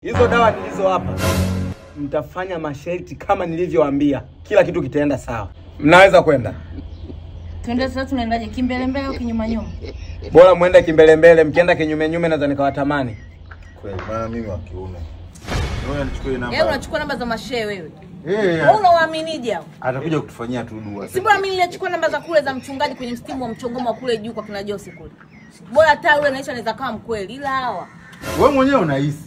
Hizo dawa nilizo hapa mtafanya masharti kama nilivyowaambia. Kila kitu kitaenda sawa. Mnaweza kwenda. Tuende sasa, tunaendaje? Kimbele mbele au kinyuma nyuma? Bora muende kimbele mbele, mkienda kinyume nyume naweza nikawatamani. Kweli, maana mimi wa kiume. Wewe unachukua namba. Wewe unachukua namba za mashehe wewe. Wewe unawaaminije hao? Atakuja kutufanyia tu dua. Si bora mimi nilichukua namba za kule za mchungaji kwenye mstimu wa mchongoma kule juu kwa kina Jose kule. Bora hata yule anaisha anaweza kama mkweli ila hawa. Wewe mwenyewe unahisi.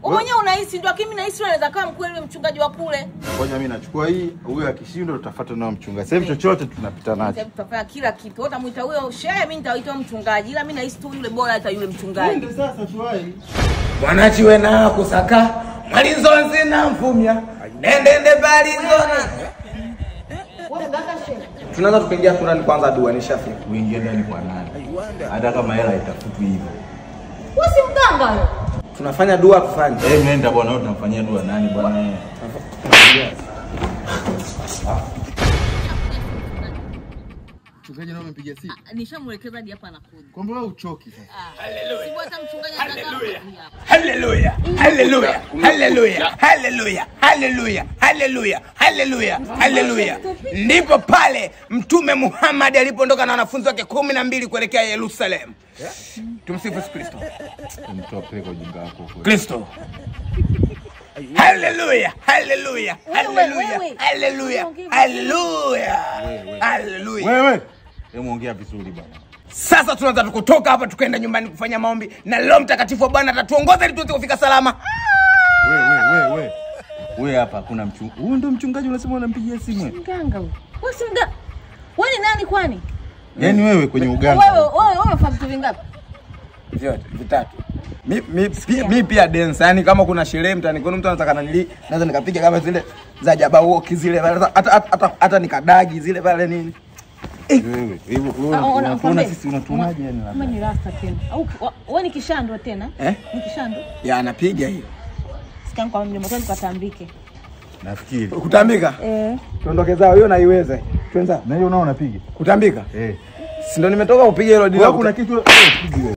Wewe mwenyewe unahisi ndio, lakini mimi nahisi anaweza kama mkweli yule mchungaji wa kule. Ngoja mimi nachukua hii, huyo akishindwa tutafuata nao mchungaji. Sasa hivi chochote tunapita nacho. Sasa tutafanya kila kitu. Wewe utamuita huyo shehe, mimi nitaita mchungaji. Ila mimi nahisi tu yule bora hata yule mchungaji. Ndio sasa tuwai. Mwanachiwe na kusaka malizonzi na mfumya. Nendende bali nzona. Wewe mganga shehe. Tunaanza tukaingia ndani kwanza dua nishafika. Uingie ndani kwa nani? Hata kama hela itafutwa hivyo. Wewe si mganga wewe. Tunafanya dua tufanye. Eh, nenda bwana, wewe tunamfanyia dua nani bwana? Mchungaji nao amempigia simu. Nishamuelekeza hadi hapa anakuja. Kumbe wewe uchoki sasa. Haleluya. Si hata mchungaji Haleluya. Haleluya. Haleluya. Haleluya. Haleluya. Haleluya. Haleluya. Haleluya. Haleluya. Ndipo pale Mtume Muhammad alipoondoka na wanafunzi wake 12 kuelekea Yerusalemu. Tumsifu Yesu Kristo. Mtoa peko jinga wako. Kristo. Haleluya. Haleluya. Haleluya. Haleluya. Haleluya. Haleluya. Wewe. Hebu ongea vizuri bwana. Sasa tunaanza kutoka hapa tukaenda nyumbani kufanya maombi na Roho Mtakatifu wa Bwana atatuongoza ili tuweze kufika salama. Wewe. Wewe hapa kuna mchungaji. Huyu ndio mchungaji unasema unampigia simu wewe. Mganga huyu. Wewe si mganga. Wewe ni nani kwani? Yaani wewe kwenye uganga. Wewe unafanya vitu vingapi? Vyote vitatu. Mi pia dance. Yaani kama kuna sherehe mtaani kuna mtu anataka nanili, naweza nikapiga kama zile za Jabbawoki zile hata nikadagi zile pale nini. Wewe hivyo unatuona sisi unatuonaje yani labda? Kama ni rasta tena. Au wewe ni kishando tena? Eh? Ni kishando? Ya anapiga hiyo. Sikia kwa mjomba wangu katambike. Nafikiri. Kutambika? Eh. Tuondoke zao hiyo naiweze. Tuanza. Na hiyo unao unapiga. Kutambika? Eh. Si ndio nimetoka kupiga hilo dila. Kuna kitu piga.